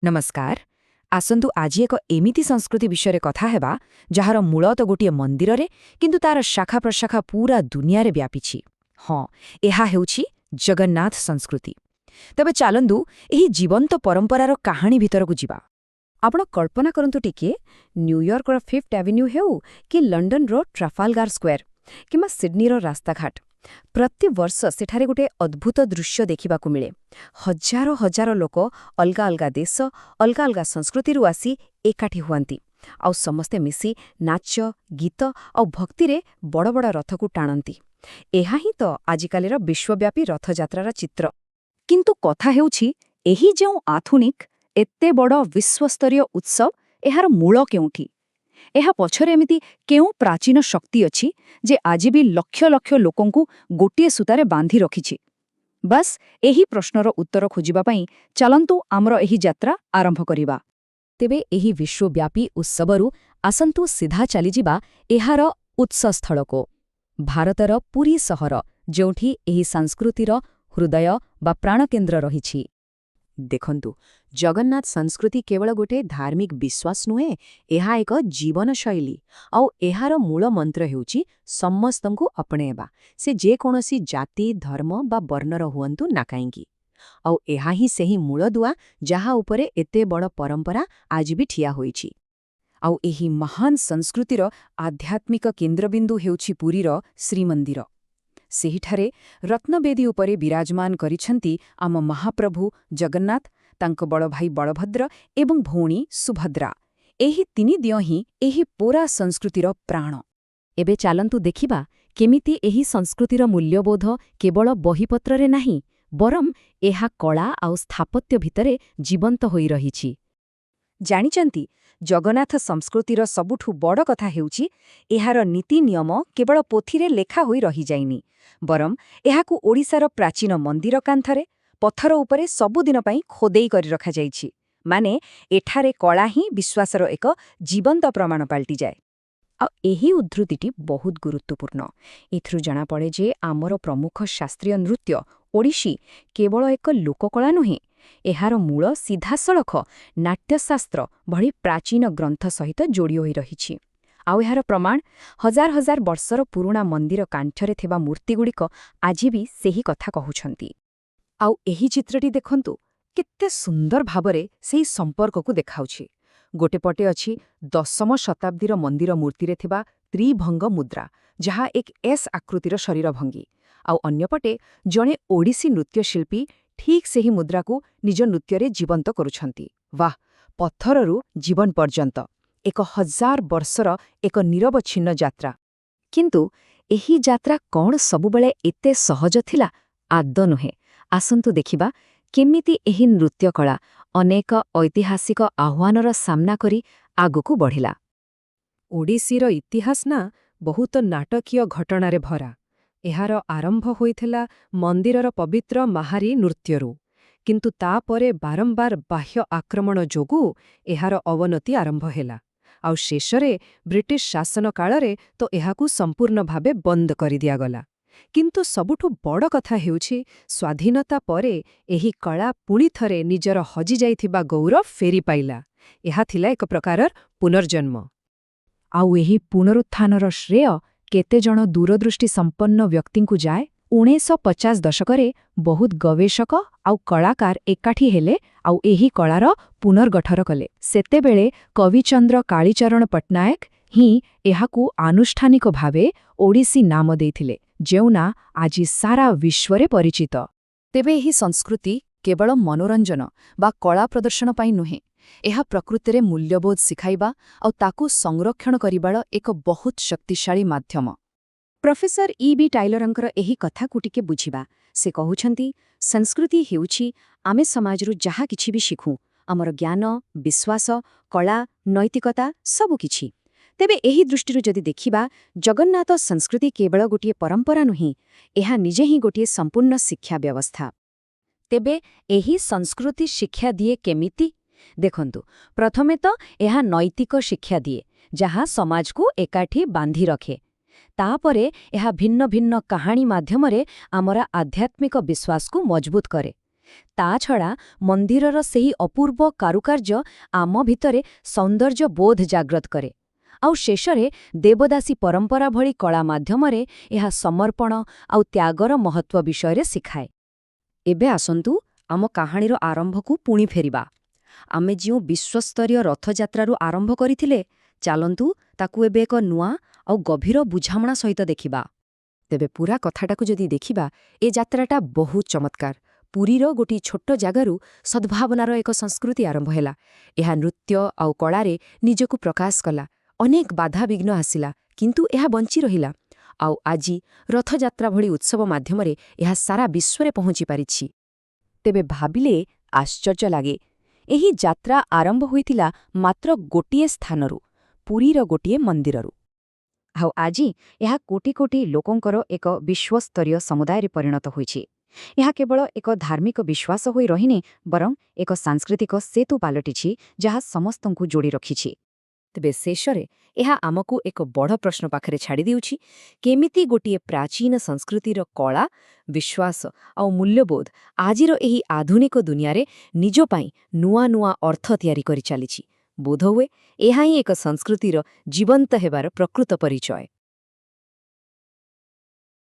ନମସ୍କାର। ଆସନ୍ତୁ ଆଜି ଏକ ଏମିତି ସଂସ୍କୃତି ବିଷୟରେ କଥା ହେବା, ଯାହାର ମୂଳ ତ ଗୋଟିଏ ମନ୍ଦିରରେ, କିନ୍ତୁ ତାର ଶାଖା ପ୍ରଶାଖା ପୁରା ଦୁନିଆରେ ବ୍ୟାପିଛି। ହଁ, ଏହା ହେଉଛି ଜଗନ୍ନାଥ ସଂସ୍କୃତି। ତେବେ ଚାଲନ୍ତୁ, ଏହି ଜୀବନ୍ତ ପରମ୍ପରାର କାହାଣୀ ଭିତରକୁ ଯିବା। ଆପଣ କଳ୍ପନା କରନ୍ତୁ ଟିକିଏ, ନ୍ୟୁୟର୍କର ଫିଫ୍ଥ ଆଭିନ୍ୟୁ ହେଉ କି ଲଣ୍ଡନର ଟ୍ରାଫାଲଗାର ସ୍କୋୟାର କିମ୍ବା ସିଡନୀର ରାସ୍ତାଘାଟ, ପ୍ରତିବର୍ଷ ସେଠାରେ ଗୋଟେ ଅଦ୍ଭୁତ ଦୃଶ୍ୟ ଦେଖିବାକୁ ମିଳେ। ହଜାର ହଜାର ଲୋକ ଅଲଗା ଅଲଗା ଦେଶ, ଅଲଗା ଅଲଗା ସଂସ୍କୃତିରୁ ଆସି ଏକାଠି ହୁଅନ୍ତି ଆଉ ସମସ୍ତେ ମିଶି ନାଚ, ଗୀତ ଆଉ ଭକ୍ତିରେ ବଡ଼ ବଡ଼ ରଥକୁ ଟାଣନ୍ତି। ଏହା ହିଁ ତ ଆଜିକାଲିର ବିଶ୍ୱବ୍ୟାପୀ ରଥଯାତ୍ରାର ଚିତ୍ର। କିନ୍ତୁ କଥା ହେଉଛି, ଏହି ଯେଉଁ ଆଧୁନିକ, ଏତେ ବଡ଼ ବିଶ୍ୱସ୍ତରୀୟ ଉତ୍ସବ, ଏହାର ମୂଳ କେଉଁଠି? ଏହା ପଛରେ ଏମିତି କେଉଁ ପ୍ରାଚୀନ ଶକ୍ତି ଅଛି ଯେ ଆଜି ବି ଲକ୍ଷ ଲକ୍ଷ ଲୋକଙ୍କୁ ଗୋଟିଏ ସୂତାରେ ବାନ୍ଧି ରଖିଛି? ବାସ୍, ଏହି ପ୍ରଶ୍ନର ଉତ୍ତର ଖୋଜିବା ପାଇଁ ଚାଲନ୍ତୁ ଆମର ଏହି ଯାତ୍ରା ଆରମ୍ଭ କରିବା। ତେବେ ଏହି ବିଶ୍ୱବ୍ୟାପୀ ଉତ୍ସବରୁ ଆସନ୍ତୁ ସିଧା ଚାଲିଯିବା ଏହାର ଉତ୍ସସ୍ଥଳକୁ, ଭାରତର ପୁରୀ ସହର, ଯେଉଁଠି ଏହି ସଂସ୍କୃତିର ହୃଦୟ ବା ପ୍ରାଣକେନ୍ଦ୍ର ରହିଛି। ଦେଖନ୍ତୁ, ଜଗନ୍ନାଥ ସଂସ୍କୃତି କେବଳ ଗୋଟେ ଧାର୍ମିକ ବିଶ୍ୱାସ ନୁହେଁ, ଏହା ଏକ ଜୀବନଶୈଳୀ। ଆଉ ଏହାର ମୂଳ ମନ୍ତ୍ର ହେଉଛି ସମସ୍ତଙ୍କୁ ଆପଣେଇବା, ସେ ଯେକୌଣସି ଜାତି, ଧର୍ମ ବା ବର୍ଣ୍ଣର ହୁଅନ୍ତୁ ନା କାହିଁକି। ଆଉ ଏହା ହିଁ ସେହି ମୂଳଦୁଆ, ଯାହା ଉପରେ ଏତେ ବଡ଼ ପରମ୍ପରା ଆଜି ବି ଠିଆ ହୋଇଛି। ଆଉ ଏହି ମହାନ ସଂସ୍କୃତିର ଆଧ୍ୟାତ୍ମିକ କେନ୍ଦ୍ରବିନ୍ଦୁ ହେଉଛି ପୁରୀର ଶ୍ରୀମନ୍ଦିର। ସେହିଠାରେ ରତ୍ନବେଦୀ ଉପରେ ବିରାଜମାନ କରିଛନ୍ତି ଆମ ମହାପ୍ରଭୁ ଜଗନ୍ନାଥ, ତାଙ୍କ ବଡ଼ ଭାଇ ବଳଭଦ୍ର ଏବଂ ଭଉଣୀ ସୁଭଦ୍ରା। ଏହି ତିନି ଦିଅଁ ହିଁ ଏହି ପୁରା ସଂସ୍କୃତିର ପ୍ରାଣ। ଏବେ ଚାଲନ୍ତୁ ଦେଖିବା କେମିତି ଏହି ସଂସ୍କୃତିର ମୂଲ୍ୟବୋଧ କେବଳ ବହିପତ୍ରରେ ନାହିଁ, ବରଂ ଏହା କଳା ଆଉ ସ୍ଥାପତ୍ୟ ଭିତରେ ଜୀବନ୍ତ ହୋଇ ରହିଛି। ଜାଣିଛନ୍ତି, ଜଗନ୍ନାଥ ସଂସ୍କୃତିର ସବୁଠୁ ବଡ଼ କଥା ହେଉଛି, ଏହାର ନୀତି ନିୟମ କେବଳ ପୋଥିରେ ଲେଖା ହୋଇ ରହିଯାଇନି, ବରଂ ଏହାକୁ ଓଡ଼ିଶାର ପ୍ରାଚୀନ ମନ୍ଦିର କାନ୍ଥରେ, ପଥର ଉପରେ ସବୁଦିନ ପାଇଁ ଖୋଦେଇ କରି ରଖାଯାଇଛି। ମାନେ ଏଠାରେ କଳା ହିଁ ବିଶ୍ୱାସର ଏକ ଜୀବନ୍ତ ପ୍ରମାଣ ପାଲଟିଯାଏ। ଆଉ ଏହି ଉଦ୍ଧୃତିଟି ବହୁତ ଗୁରୁତ୍ୱପୂର୍ଣ୍ଣ। ଏଥିରୁ ଜଣାପଡ଼େ ଯେ ଆମର ପ୍ରମୁଖ ଶାସ୍ତ୍ରୀୟ ନୃତ୍ୟ ଓଡ଼ିଶୀ କେବଳ ଏକ ଲୋକକଳା ନୁହେଁ, ଏହାର ମୂଳ ସିଧାସଳଖ ନାଟ୍ୟଶାସ୍ତ୍ର ଭଳି ପ୍ରାଚୀନ ଗ୍ରନ୍ଥ ସହିତ ଯୋଡ଼ି ହୋଇ ରହିଛି। ଆଉ ଏହାର ପ୍ରମାଣ, ହଜାର ହଜାର ବର୍ଷର ପୁରୁଣା ମନ୍ଦିର କାନ୍ଥରେ ଥିବା ମୂର୍ତ୍ତିଗୁଡ଼ିକ ଆଜି ବି ସେହି କଥା କହୁଛନ୍ତି। ଆଉ ଏହି ଚିତ୍ରଟି ଦେଖନ୍ତୁ, କେତେ ସୁନ୍ଦର ଭାବରେ ସେହି ସମ୍ପର୍କକୁ ଦେଖାଉଛି। ଗୋଟେ ପଟେ ଅଛି ଦଶମ ଶତାବ୍ଦୀର ମନ୍ଦିର ମୂର୍ତ୍ତିରେ ଥିବା ତ୍ରିଭଙ୍ଗ ମୁଦ୍ରା, ଯାହା ଏକ ଏସ୍ ଆକୃତିର ଶରୀର ଭଙ୍ଗୀ, ଆଉ ଅନ୍ୟପଟେ ଜଣେ ଓଡ଼ିଶୀ ନୃତ୍ୟଶିଳ୍ପୀ ଠିକ୍ ସେହି ମୁଦ୍ରାକୁ ନିଜ ନୃତ୍ୟରେ ଜୀବନ୍ତ କରୁଛନ୍ତି। ବାଃ! ପଥରରୁ ଜୀବନ ପର୍ଯ୍ୟନ୍ତ 1000 ବର୍ଷର ଏକ ନିରବଚ୍ଛିନ୍ନ ଯାତ୍ରା। କିନ୍ତୁ ଏହି ଯାତ୍ରା କ'ଣ ସବୁବେଳେ ଏତେ ସହଜ ଥିଲା? ଆଦୌ ନୁହେଁ। ଆସନ୍ତୁ ଦେଖିବା କେମିତି ଏହି ନୃତ୍ୟକଳା ଅନେକ ଐତିହାସିକ ଆହ୍ୱାନର ସାମ୍ନା କରି ଆଗକୁ ବଢ଼ିଲା। ଓଡ଼ିଶୀର ଇତିହାସ ନା ବହୁତ ନାଟକୀୟ ଘଟଣାରେ ଭରା। ଏହାର ଆରମ୍ଭ ହୋଇଥିଲା ମନ୍ଦିରର ପବିତ୍ର ମାହାରୀ ନୃତ୍ୟରୁ, କିନ୍ତୁ ତାପରେ ବାରମ୍ବାର ବାହ୍ୟ ଆକ୍ରମଣ ଯୋଗୁଁ ଏହାର ଅବନତି ଆରମ୍ଭ ହେଲା। ଆଉ ଶେଷରେ ବ୍ରିଟିଶ ଶାସନ କାଳରେ ତ ଏହାକୁ ସମ୍ପୂର୍ଣ୍ଣ ଭାବେ ବନ୍ଦ କରିଦିଆଗଲା। କିନ୍ତୁ ସବୁଠୁ ବଡ଼ କଥା ହେଉଛି, ସ୍ୱାଧୀନତା ପରେ ଏହି କଳା ପୁଣିଥରେ ନିଜର ହଜିଯାଇଥିବା ଗୌରବ ଫେରି ପାଇଲା। ଏହା ଥିଲା ଏକ ପ୍ରକାରର ପୁନର୍ଜନ୍ମ। ଆଉ ଏହି ପୁନରୁତ୍ଥାନର ଶ୍ରେୟ କେତେଜଣ ଦୂରଦୃଷ୍ଟି ସମ୍ପନ୍ନ ବ୍ୟକ୍ତିଙ୍କୁ ଯାଏ। 1950 ଦଶକରେ ବହୁତ ଗବେଷକ ଆଉ କଳାକାର ଏକାଠି ହେଲେ ଆଉ ଏହି କଳାର ପୁନର୍ଗଠନ କଲେ। ସେତେବେଳେ କବିଚନ୍ଦ୍ର କାଳୀଚରଣ ପଟ୍ଟନାୟକ ହିଁ ଏହାକୁ ଆନୁଷ୍ଠାନିକ ଭାବେ ଓଡ଼ିଶୀ ନାମ ଦେଇଥିଲେ, ଯେଉଁ ନାଁ ଆଜି ସାରା ବିଶ୍ୱରେ ପରିଚିତ। ତେବେ ଏହି ସଂସ୍କୃତି କେବଳ ମନୋରଞ୍ଜନ ବା କଳା ପ୍ରଦର୍ଶନ ପାଇଁ ନୁହେଁ, ଏହା ପ୍ରକୃତିରେ ମୂଲ୍ୟବୋଧ ଶିଖାଇବା ଆଉ ତାକୁ ସଂରକ୍ଷଣ କରିବାର ଏକ ବହୁତ ଶକ୍ତିଶାଳୀ ମାଧ୍ୟମ। ପ୍ରଫେସର ଇ ବି ଟାଇଲରଙ୍କର ଏହି କଥାକୁ ଟିକେ ବୁଝିବା। ସେ କହୁଛନ୍ତି, ସଂସ୍କୃତି ହେଉଛି ଆମେ ସମାଜରୁ ଯାହା କିଛି ବି ଶିଖୁ, ଆମର ଜ୍ଞାନ, ବିଶ୍ୱାସ, କଳା, ନୈତିକତା, ସବୁକିଛି। ତେବେ ଏହି ଦୃଷ୍ଟିରୁ ଯଦି ଦେଖିବା, ଜଗନ୍ନାଥ ସଂସ୍କୃତି କେବଳ ଗୋଟିଏ ପରମ୍ପରା ନୁହେଁ, ଏହା ନିଜେ ହିଁ ଗୋଟିଏ ସମ୍ପୂର୍ଣ୍ଣ ଶିକ୍ଷା ବ୍ୟବସ୍ଥା। ତେବେ ଏହି ସଂସ୍କୃତି ଶିକ୍ଷା ଦିଏ କେମିତି? ଦେଖନ୍ତୁ, ପ୍ରଥମେ ତ ଏହା ନୈତିକ ଶିକ୍ଷା ଦିଏ, ଯାହା ସମାଜକୁ ଏକାଠି ବାନ୍ଧି ରଖେ। ତାପରେ ଏହା ଭିନ୍ନ ଭିନ୍ନ କାହାଣୀ ମାଧ୍ୟମରେ ଆମର ଆଧ୍ୟାତ୍ମିକ ବିଶ୍ୱାସକୁ ମଜବୁତ କରେ। ତା ଛଡ଼ା ମନ୍ଦିରର ସେହି ଅପୂର୍ବ କାରୁକାର୍ଯ୍ୟ ଆମ ଭିତରେ ସୌନ୍ଦର୍ଯ୍ୟ ବୋଧ ଜାଗ୍ରତ କରେ। ଆଉ ଶେଷରେ ଦେବଦାସୀ ପରମ୍ପରା ଭଳି କଳା ମାଧ୍ୟମରେ ଏହା ସମର୍ପଣ ଆଉ ତ୍ୟାଗର ମହତ୍ତ୍ୱ ବିଷୟରେ ଶିଖାଏ। ଏବେ ଆସନ୍ତୁ ଆମ କାହାଣୀର ଆରମ୍ଭକୁ ପୁଣି ଫେରିବା। ଆମେ ଯେଉଁ ବିଶ୍ୱସ୍ତରୀୟ ରଥଯାତ୍ରାରୁ ଆରମ୍ଭ କରିଥିଲେ, ଚାଲନ୍ତୁ ତାକୁ ଏବେ ଏକ ନୂଆ ଆଉ ଗଭୀର ବୁଝାମଣା ସହିତ ଦେଖିବା। ତେବେ ପୂରା କଥାଟାକୁ ଯଦି ଦେଖିବା, ଏ ଯାତ୍ରାଟା ବହୁତ ଚମତ୍କାର। ପୁରୀର ଗୋଟିଏ ଛୋଟ ଜାଗାରୁ ସଦ୍ଭାବନାର ଏକ ସଂସ୍କୃତି ଆରମ୍ଭ ହେଲା। ଏହା ନୃତ୍ୟ ଆଉ କଳାରେ ନିଜକୁ ପ୍ରକାଶ କଲା। ଅନେକ ବାଧାବିଘ୍ନ ଆସିଲା, କିନ୍ତୁ ଏହା ବଞ୍ଚି ରହିଲା। ଆଉ ଆଜି ରଥଯାତ୍ରା ଭଳି ଉତ୍ସବ ମାଧ୍ୟମରେ ଏହା ସାରା ବିଶ୍ୱରେ ପହଞ୍ଚି ପାରିଛି। ତେବେ ଭାବିଲେ ଆଶ୍ଚର୍ଯ୍ୟ ଲାଗେ, ଏହି ଯାତ୍ରା ଆରମ୍ଭ ହୋଇଥିଲା ମାତ୍ର ଗୋଟିଏ ସ୍ଥାନରୁ, ପୁରୀର ଗୋଟିଏ ମନ୍ଦିରରୁ। ଆଉ ଆଜି ଏହା କୋଟି କୋଟି ଲୋକଙ୍କର ଏକ ବିଶ୍ୱସ୍ତରୀୟ ସମୁଦାୟରେ ପରିଣତ ହୋଇଛି। ଏହା କେବଳ ଏକ ଧାର୍ମିକ ବିଶ୍ୱାସ ହୋଇ ରହିନି, ବରଂ ଏକ ସାଂସ୍କୃତିକ ସେତୁ ପାଲଟିଛି, ଯାହା ସମସ୍ତଙ୍କୁ ଯୋଡ଼ି ରଖିଛି। ତେବେ ଶେଷରେ ଏହା ଆମକୁ ଏକ ବଡ଼ ପ୍ରଶ୍ନ ପାଖରେ ଛାଡ଼ିଦେଉଛି, କେମିତି ଗୋଟିଏ ପ୍ରାଚୀନ ସଂସ୍କୃତିର କଳା, ବିଶ୍ୱାସ ଆଉ ମୂଲ୍ୟବୋଧ ଆଜିର ଏହି ଆଧୁନିକ ଦୁନିଆରେ ନିଜ ପାଇଁ ନୂଆ ନୂଆ ଅର୍ଥ ତିଆରି କରିଚାଲିଛି? ବୋଧହୁଏ ଏହା ହିଁ ଏକ ସଂସ୍କୃତିର ଜୀବନ୍ତ ହେବାର ପ୍ରକୃତ ପରିଚୟ।